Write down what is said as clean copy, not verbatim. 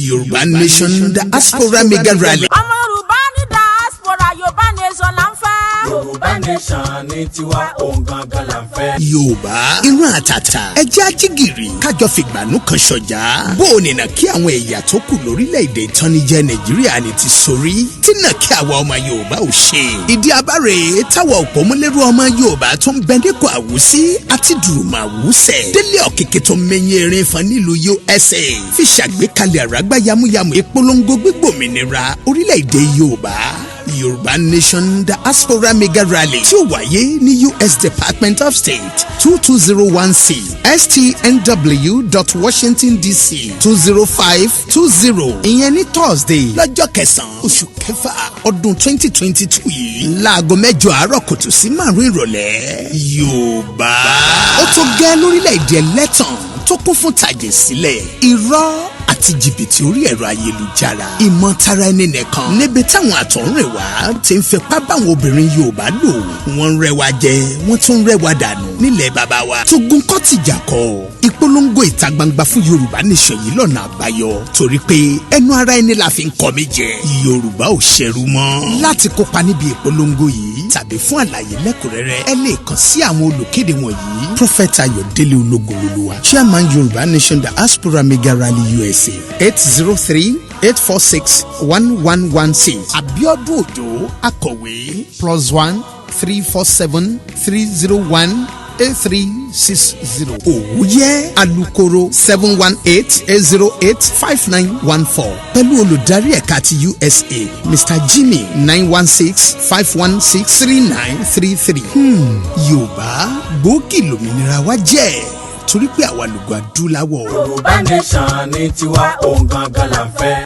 Yorùbá Nation Diaspora Mega Rally. Ọmọ Yorùbá ní diaspora, Yorùbá Nation là ń fẹ́. Yorùbá Nation ní tiwa, òun gangan là ń fẹ́. Yorùbá irun àtàtà, ẹjẹ́ ajígìrì kájọ fìgbànú kan ṣọ̀já. Bó o nìna kí àwọn ẹ̀yà tó kù lórílẹ̀‐èdè ìtọ́nijẹ́ Nàìjíríà ni ti sórí tí náà kí àwa ọmọ Yorùbá ò ṣe. Ìdí abáre táwa òpómúlérú ọmọ Yorùbá tó ń bẹ níkọ̀ àwùsí àti dùrùmọ̀ àwùsẹ̀ délé ọ̀kẹ́kẹ́ tó mẹyìn erin fan nílùú USA fi ṣàgbékalẹ̀ àràgbá yamuyamu ìpolongo gbígbòmìnira orílẹ̀-èdè Yorùbá, Yorùbá Nation Diaspora Mega Rally, tí ó wáyé ní US Department of State, 2201 C STNW dot Washington DC 20520, ìyẹn ní Thursday, lọ́jọ́ kẹsàn-án oṣù kẹfà ọdún 2022 yìí, láago 8 àárọ̀ kùtù sí 5 ìrọ̀lẹ́. Yorùbá ó tó gẹ́ lórílẹ̀‐èdè ẹlẹ́tàn tó kún fún tàjẹ̀ sílẹ̀, irọ́ àti jìbìtì orí ẹ̀rọ ayélujára, ìmọ̀tara ẹni nìkan, níbi táwọn àtọ̀húnrìnwá ti ń fipá báwọn obìnrin Yorùbá lò. Wọ́n ń rẹwà jẹ, wọ́n tún ń rẹwà dànù nílẹ̀ bàbá wa. Tógun kọ́ tìjà kọ́, ìpolongo ìta gbangba fún Yorùbá Nation yìí lọ́nà àbáyọ, torí pé ẹnu ara ẹni la fi ń kọ́ mi jẹ. Yorùbá ò ṣẹrú mọ́. Láti kópa níbi ìpolongo yìí tàbí fún àlàyé lẹ́kùnrẹ́rẹ́, ẹ lè kàn sí àwọn olùkéde wọ̀nyí: Prophet Ayọ̀délé Ológunlolúwa, Chairman, Yorùbá Nation Diaspora Mega Rally USA, 803-846-1116. Abiodun Ojo, akọ̀wé, +1 347 301 8360. Òwúyẹ́, alukoro, 718-808-5914. Pẹ̀lú olùdarí ẹ̀ka ti USA, Mr Jimmy, 916-516-3933. Yorùbá gbòógì lòmìnira wa jẹ́, torí pé àwa lògùn adúláwọ̀. Yorùbá Nation ní tiwa, òun gangan là ń fẹ́.